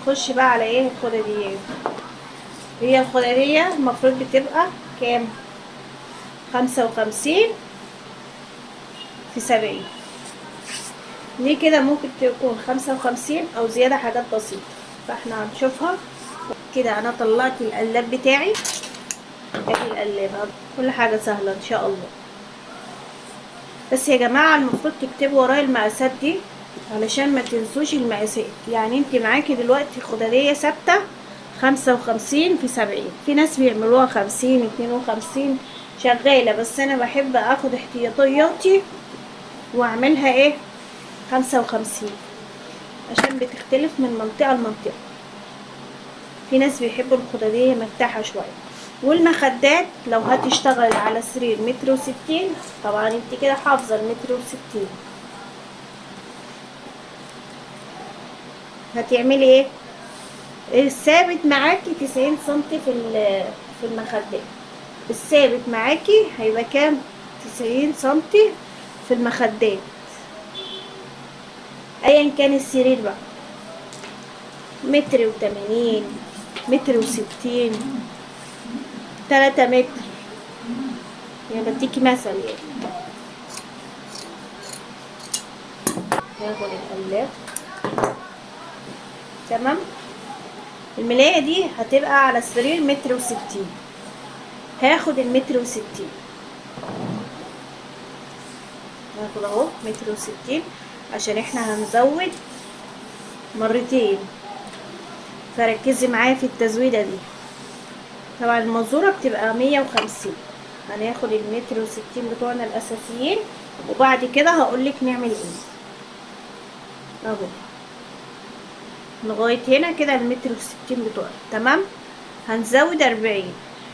نخش بقى على ايه؟ الخداديات. هي الخدادية المفروض بتبقى كام؟ 55 في 70. ليه كده؟ ممكن تكون 55 او زيادة، حاجات بسيطة، فاحنا هنشوفها كده. انا طلعت القلاب بتاعي، ادي القلاب، كل حاجة سهلة ان شاء الله. بس يا جماعة المفروض تكتبوا ورايا المقاسات دي علشان ما تنسوش المقاسات. يعني انت معاكي دلوقتي خدادية ثابتة 55 في 70، في ناس بيعملوها 50 52 شغالة، بس انا بحب اخد احتياطياتي واعملها ايه؟ 55، عشان بتختلف من منطقة لمنطقة. في ناس بيحبوا الخدادية مرتاحة شوية. والمخدات لو هتشتغل على سرير متر وستين، طبعا انت كده حافظة المتر وستين، هتعملي ايه؟ الثابت معاكي 90 سنتي في المخدات. الثابت معاكي هيبقى كام؟ 90 سنتي في المخدات، ايا كان السرير بقى، متر وتمانين، متر وستين، 3 متر، يعني بديكي مثل يعني. ناخد القلاب. تمام. الملاية دي هتبقى على السرير متر وستين، هاخد المتر وستين، هاخد اهو متر وستين عشان احنا هنزود مرتين، فركزي معايا في التزويدة دي. طبعا المزورة بتبقى 150، هناخد المتر وستين بتوعنا الأساسيين، وبعد كده هقولك نعمل ايه. اهو لغاية هنا كده المتر وستين بتوعنا. تمام. هنزود 40،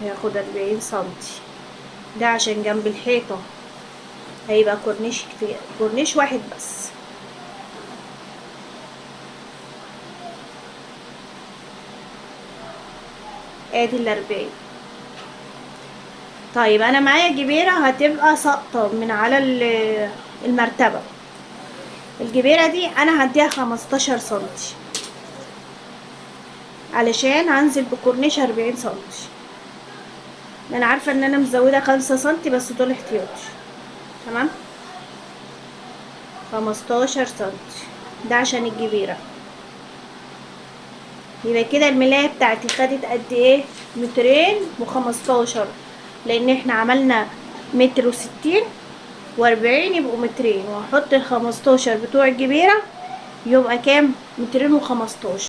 هياخد 40 سنتي، ده عشان جنب الحيطة هيبقى كورنيش، في كورنيش واحد بس. ادي 40. طيب انا معايا جبيرة هتبقى ساقطة من على المرتبة، الجبيرة دي انا هديها 15 سنتي علشان هنزل بكورنيش 40 سنتي. انا عارفة ان انا مزودة 5 سنتي بس دول احتياطي. تمام. 15 سنتي ده عشان الجبيرة. يبقى كده الملاية بتاعتي خدت قد ايه؟ مترين وخمستاشر، لان احنا عملنا متر وستين واربعين، يبقوا مترين، وهحط الخمستاشر بتوع الجبيرة يبقى كام؟ مترين وخمستاشر.